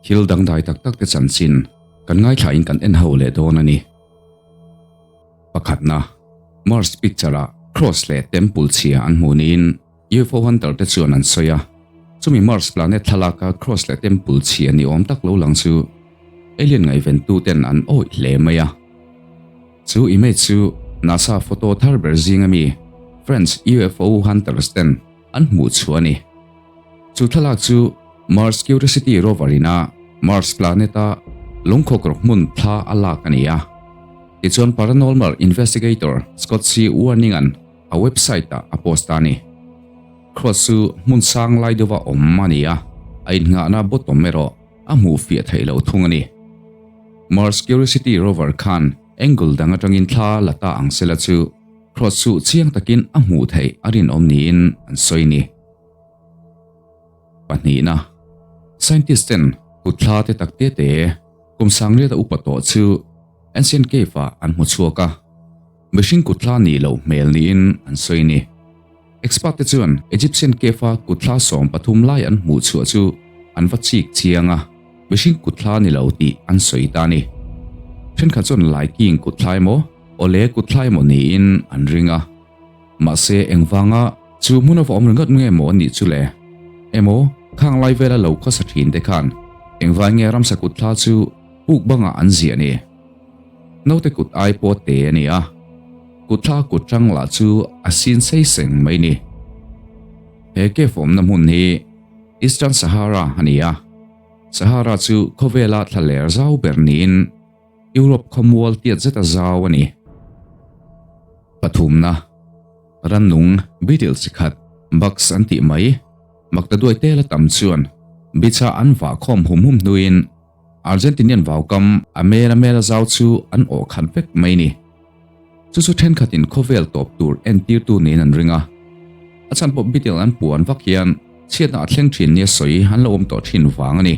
Thil dangdai tak tak te chanchin kan ngaithla in kan en ho leh dawn a ni. Pakhatna, Mars picture ah Cross leh Temple chhia an hmuh niin UFO hunter te chuan an sawi a. Chumi Mars planet thlalak a Cross leh Temple chhia ni awm tak lo lang chu alien ngaihven tu ten an awih hle mai a. Chu image chu NASA photo thar ber zing ami French UFO hunters ten an hmuh chhuah a ni. Chu thlalak chu Mars Curiosity rover ina Mars planet a lungkhawk rawk hmun thla a lak a ni a. Tichuan paranormal investigator Scott C. Warning-a'n a website ah a post a ni. Cross chu hmun sang lai deuha awm a ni a, a innghahna bottom erawh a hmuh fiah theih loh thung a ni. Mars Curiosity rover khan angle dang atangin thla la ta ang sela chu Cross chu chiang takin a hmuh theih a rinawm niin an sawi ni. Pahnihna, Scientist ten kut thla te tak te te kum sangriata upa tawh chu Ancient Cave ah an hmu chhuak a, mihring kut thla nih loh hmel niin an sawi ni. Expert te chuan Egyptian Cave a kut thla 13 lai an hmuh chhuah chu an va chik chiang a, mihring kut thla ni lo tih an sawi ta a ni. Thenkhat chuan Lai King kut thla emaw, Awle kut thla emaw niin an ring a. Mahse, engvanga chu hmun a va awm ringawt nge maw anih chu le? Emaw, khang lai vela lo khawsa thin te khan engvai nge ramsa kut thla chu puk bangah an ziah ni? Naute kut ai pawh te a ni a, kut thla kut tang lah chu a sin sei seng mai ni. He cave awmna hmun hi Eastern Sahara a ni a, Sahara chu khawvela thlaler zau ber niin Europe khawmual tiat zeta zau a ni. Pathumna, Rannung, beetle chi khat, bugs an tih mai, maktaduai tela tam chuan beach-a an vah khawm hum hum hnuin Argentinian vaukam a mela mela zau chu an awh khat vek mai ni. Chu chu thenkhatin khawvel tawp tur entirtu niin an ring a. A chhan pawh beetle an puan vak hian chhiatna a thleng thin nia sawi an lo awm tawh thin vang a ni.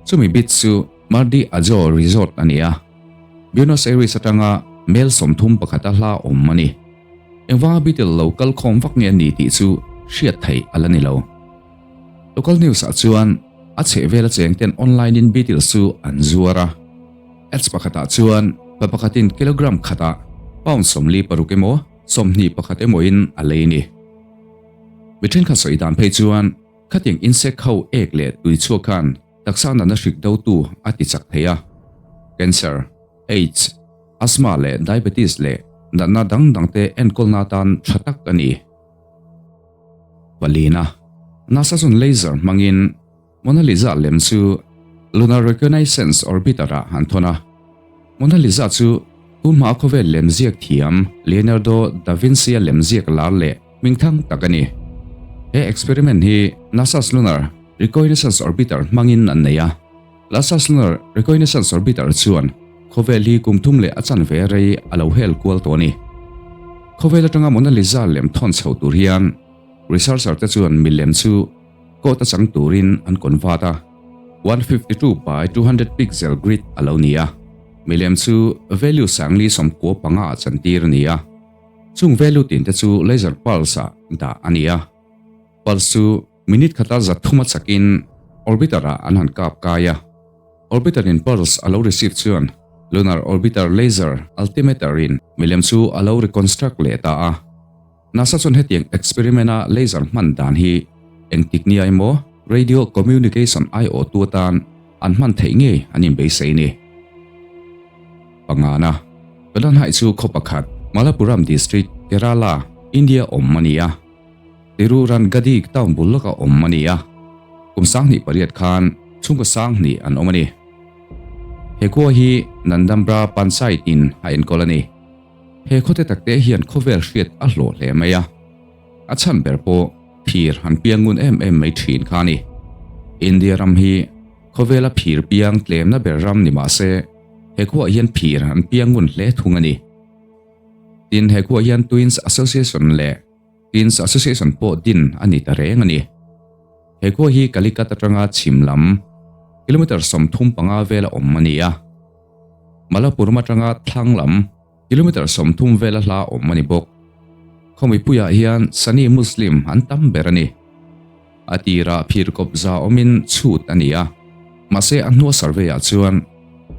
Chumi beach chu Mar de Ajo Resort a ni a. Buenos Aires atanga mel 31 a hla awm a ni. Engvanga beetle lo kal khawm vak nge a ni tih chu hriat theih a la ni lo. Local news ah chuan a chhehvel a cheng ten online in beetle chu an zuar a. Ads pakhatah chuan pa pakhatin kilogram khatah pound 46 emaw 21 emaw in a lei a ni. Mi thenkhat sawi dan phei chuan khatiang insect ho ek leh tui chhuak khan Taksa natna hrik dotu a ti chak thei a, cancer, aids, asthma leh diabetes leh natna dang dangte enkawlna atan tha tak a ni. Palina, NASA chuan laser hmangin Mona Lisa lem chu Lunar Reconnaissance Orbiter-ah an thawn a. Mona Lisa chu tunhma khawvel lemziak thiam Leonardo da Vinci-a lemziak lar leh hmingthang tak a ni. He experiment hi NASA's Lunar Reconnaissance Orbiter hmangin an nei a. NASA's Lunar Reconnaissance Orbiter chuan khawvel hi kum thum leh a chanve rei a lo hel kual tawh a ni. Khawvel atanga Mona Lisa lem thawn chho tur hian researcher te chuan milem chu coat a chang turin an convert a, 152 by 200 pixel grid a lo ni a. Milem chu value sangli 95 ah chantir a ni a. Chung value tin te chu laser pulse ah dah a ni a. Pulse chu Minute khata 300 a chakin orbiter ah an han kap kai a. Orbiter in pulse a lo receive chuan Lunar Orbiter Laser Altimeter in milem chu a lo reconstruct leh ta a. NASA chuan hetiang experiment a laser hman dan hi engtik nia emaw radio communication aiawhtu atan an hman theih ngei an inbeisei ni. Pangana, Kadanhai chu khaw pakhat Malappuram District, Kerala, India awm a ni a. Tirurangadi town bul lawka awm a ni a, kum 28 khan chhungkaw 2000 an awm a ni. He khua hi Nandambra Panchayat in a enkawl a ni. He khawte takte hian khawvel hriat a hlawh hle mai a, a chhan ber pawh phir an piang ngun em em mai thin kha a ni. India ram hi khawvela phir piang tlemna ber ram ni mah se, he khuaah hian phir an piang ngun hle thung a ni. Tin, he khuaah hian Twins Association leh Twins Association pawh din a ni ta reng a ni. He khua hi Calicut atanga chhim lam kilometre 35 vela awm a ni a. Malappuram atanga thlang lam Kilometre 30 vela hla awm a ni bawk. Khaw mipuiah hian Sunni Muslim an tam ber a ni. A tirah phir kawp za awmin chhut a ni a, mahse a hnua survey ah chuan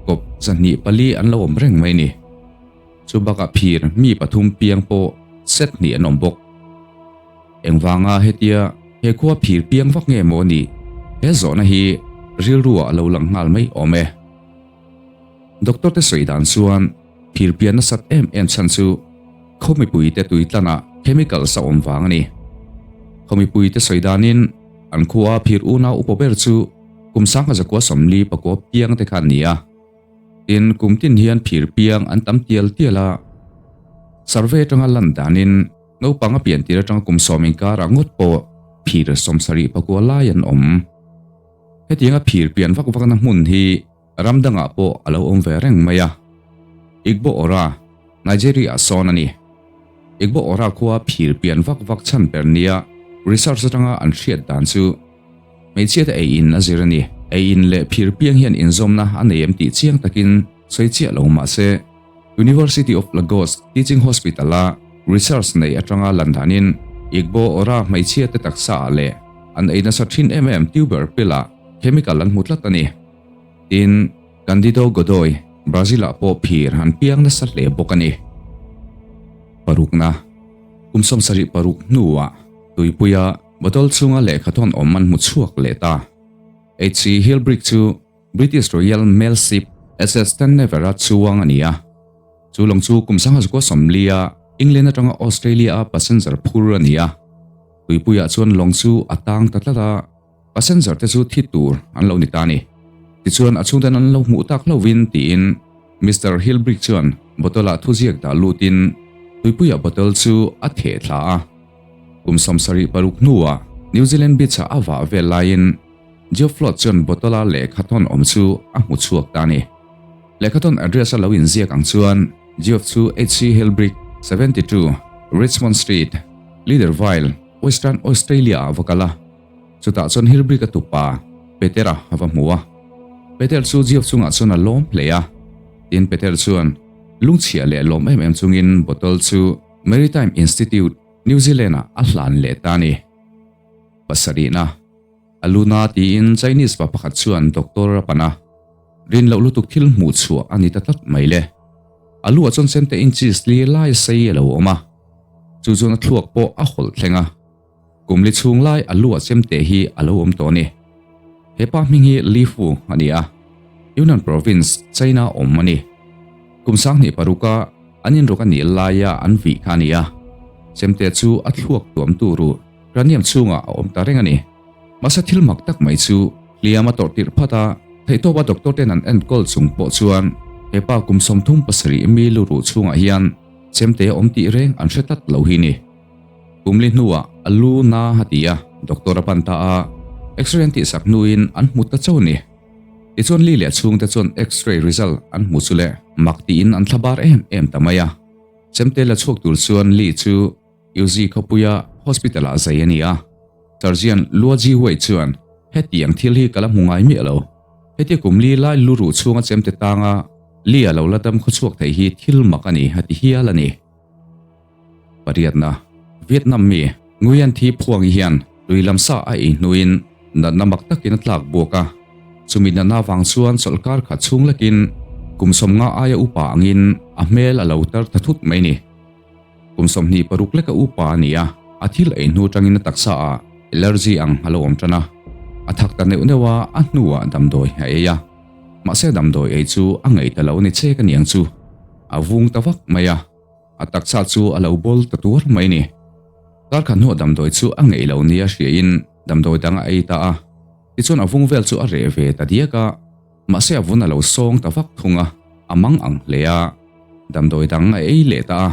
kawp 204 an lo awm reng mai ni. Chu bakah phir mi pathum piang pawh set hnih an awm bawk. Engvanga hetia he khua phir piang vak nge maw ni? He zawhna hi rilru ah a lo lang nghal mai awm e. Doctor te sawi dan chuan phir pian nasat em em chhan chu khaw mipui te tui tlanah chemicals a awm vang a ni. Khaw mipui te sawi danin an khua phir unau upa ber chu kum sangha zakua 40 pakua piang te kha an ni a. Tin, kum tin hian phir piang an tam tial tial a. Survey atanga lan danin naupang a pian tir atanga kum 10 inkarah ngawt pawh phir 70 pakua lai an awm. Hetianga phir pian vak vakna hmun hi ram dangah pawh a lo awm ve reng mai a. Igbo Ora, Nigeria ah sawn a ni. Igbo Ora khua phir pian vak vak chhan per nia research atanga an hriat dan chu hmeichhia te ei in a zir a ni. Ei in leh phir piang hian inzawmna a nei em tih chiang takin sawi chiah lo mah se University of Lagos Teaching Hospital a research nei atanga lan danin Igbo Ora hmeichhia te taksa ah leh an ei nasa thin em em tuber pill ah chemical an hmu tlat a ni. Tin, Candido Godoy, Brazil ah pawh phir an piang nasa hle bawk a ni. Parukna, Kum 76 hnuah tuipuia bottle chhunga lehkhathawn awm an hmu chhuak leh ta. HC Hillbrick chu British Royal Mail Ship SS Tannevera chuang a ni a. Chu lawng chu kum 1940-a England atanga Australia-a passenger phur a ni a. Tuipuiah chuan lawng chu a tang ta tlat a, passenger te chu thi tur an lo ni ta a ni. Tichuan a chhungten an lo hmuh tak hlauhin tiin Mister Hillbrick chuan bottle-ah thuziak dah lutin tuipuiah bottle chu a theh thla a. Kum 76 hnuah New Zealand beach-ah a vah vel laiin Geoff Flood chuan bottle-a lehkhathawn awm chu a hmu chhuak ta a ni. Lehkhathawn address a lo inziak ang chuan Geoff chu HC Hillbrick, 72, Richmond Street, Leederville, Western Australia ah va kal a. Chutah chuan Hillbrick a tupa, Petera a va hmu a. Peter chu Geoff chungah chuan a lawm hle a. Tin, Peter chuan lungchhia leh lawm em em chungin bottle chu Maritime Institute, New Zealand ah a hlan leh ta a ni. Pasarihna. A lu na tiin Chinese pa pakhat chuan doctor a pan a, rin loh lutuk thil hmuh chhuah a ni ta tlat mai le. A lu ah chuan chemte inches li lai sei a lo awm a, chu chuan a thluak pawh a hawlh thleng a. Kum li chhung lai a lu ah chemte hi a lo awm tawh a ni. He pa hming hi Li Fu a ni a, Yunnan Province, China awm a ni. Kum 2006 a an inrawk a nih laia an vih kha a ni a, chemte chu a thluak tuam turu Cranium chhungah a awm ta reng a ni. Mahse thil mak tak mai chu hliam a tawrh tirh phat a, theihtawpa doctor ten an enkawl chung pawh chuan he pa kum 37 mi lu ruh chhungah hian chemte a awm tih reng an hre tlat lo hi ni. Kum li hnuah a lu na a ti a, doctor a pan ta a, x-ray an tihsak hnuin an hmu ta chauh a ni. Tichuan Li leh a chhungte chuan x-ray result an hmu chu le mak tiin an thlabar em em ta mai a. Chemte la chhuak tur chuan Li chu Uzi khawpuia hospital ah zai a ni a. Surgeon Luo Jiwei chuan, Hetiang thil hi ka la hmu ngai miah lo. Hetia kum li lai lu ruh chhunga chemte tanga li a lo la dam khawchhuak thei hi thil mak a ni a ti hial a ni. Pariatna, Vietnam mi Nguyen Thi Phuangi hian tui lam sa a ei hnuin natna mak takin a tlak buak a. Chumi natna avang chuan chawlhkar khat chhung lekin kum 50 aia upa angin a hmel a lo tar ta thut mai ni. Kum 26 leka upa a ni a, a thil ei hnu tangin a taksa ah allergy ang a lo awm tan a. A thak ta neuh neuh a, a hnuah damdawi a ei a. Mahse damdawi ei chu a ngaih ta lo a ni chek a niang chu. A vung ta vak mai a, a taksa chu a lo bawl ta tuar mai ni. Karkhat hnuah damdawi chu a ngaih lo nia hriain damdawi dang a ei ta a. Tichuan a vung vel chu a reh ve ta diak a. Mahse a vun a lo sawng ta vak thung a, a mang ang hle a. Damdawi dang a ei leh ta a,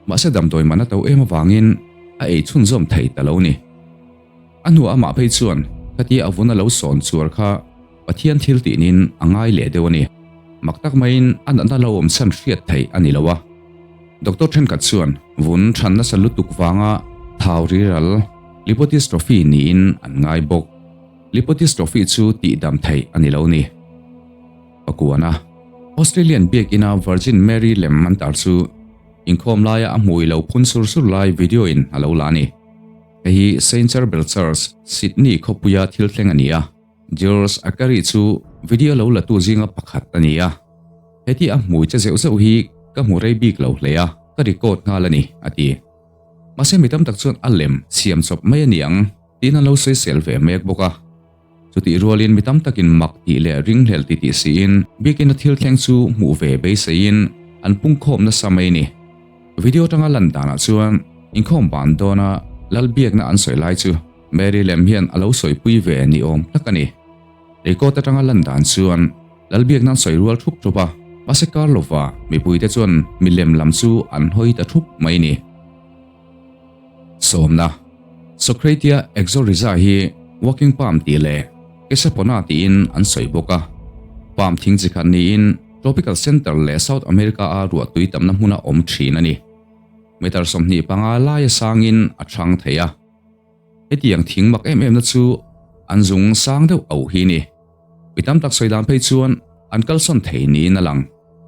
mahse damdawi man a to em avangin a ei chhunzawm thei ta lo ni. A hnuah amah phei chuan khatia a vun a lo sawn chuar kha Pathian thil tihnin a ngai leh deuh a ni. Mak tak maiin a natna lo awm chhan hriat theih a ni lo a. Doctor thenkhat chuan vun than nasa lutuk vanga thau riral, lipodystrophy niin an ngai bawk. Lipodystrophy chu tihdam theih a ni lo ni. Pakuana. Australian biakina Virgin Mary lem an tar chu inkhawm laia a hmui lo phun sur sur lai video in a lo la a ni. Hei hi Saint Charbel Church, Sydney khawpuia thil thleng a ni a. George Akari chu video lo latu zinga pakhat a ni a. Heti a hmui che zeuh zeuh hi ka hmu rei bik lo hle a, ka record nghal a ni, a ti. Mahse mi tam tak chuan a lem siam chawp mai a ni ang tiin an lo sawisel ve mek bawk a. Chutih rualin mi tam takin mak tih leh ringhlel ti tih siin biakina thil thleng chu hmuh ve beiseiin an pungkhawm nasa mai ni. Video atanga lan danah chuan inkhawm ban dawna lal biakna an sawi lai chu Mary lem hian a lo sawipui ve ni awm tak a ni. Record atanga lan dan chuan lal biakna an sawi rual thup thup a, mahse kar lova mipuite chuan milem lam chu an hawi ta thup mai ni. Sawmna, Socratea exorrhiza hi walking palm tih leh Kesapona tiin an sawi bawk a. Palm thing chi khat niin tropical center leh South America-a ruah tui tamna hmuna awm thin a ni. Meter 25 laia sangin a chhang thei a. Hetiang thing mak em emna chu an zung sang deuh auh hi ni. Mi tam tak sawi dan phei chuan an kalsawn thei niin a lang.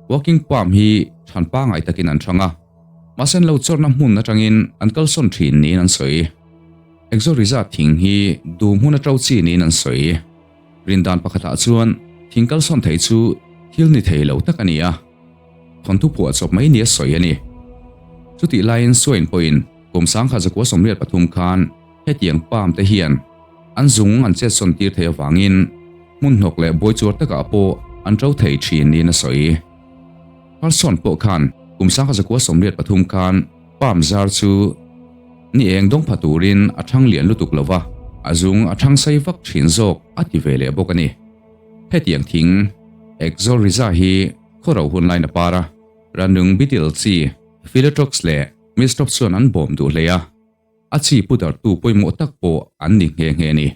Walking palm hi than pangai takin an thang a, mahse an lo chawrna hmun atangin an kalsawn thin niin an sawi. Exoriza thing hi duh hmun a to chi niin an sawi. Rindan pakhatah chuan thing kalsawn thei chu thil ni thei lo tak a ni a, thawnthu phuah chawp mai nia sawi a ni. Chutih laiin Swain pawhin kum 1983 khan hetiang palm te hian An zung an chetsawn tir thei avangin hmun hnawk leh buai chuar takah pawh an to thei thin niin a sawi. Carson pawh khan kum 1983 khan palm zar chu ni eng dawng pha turin a thang lian lutuk lo va, a zung a thang sei vak thin zawk a ti ve leh bawk a ni. Hetiang thing Exorrhiza hi khawro hun lain a par a, rannung beetle chi Philotrox leh Mistrop chuan an bawm duh hle a. A chi pu dartu pawimawh tak pawh an ni nghe nghe a ni.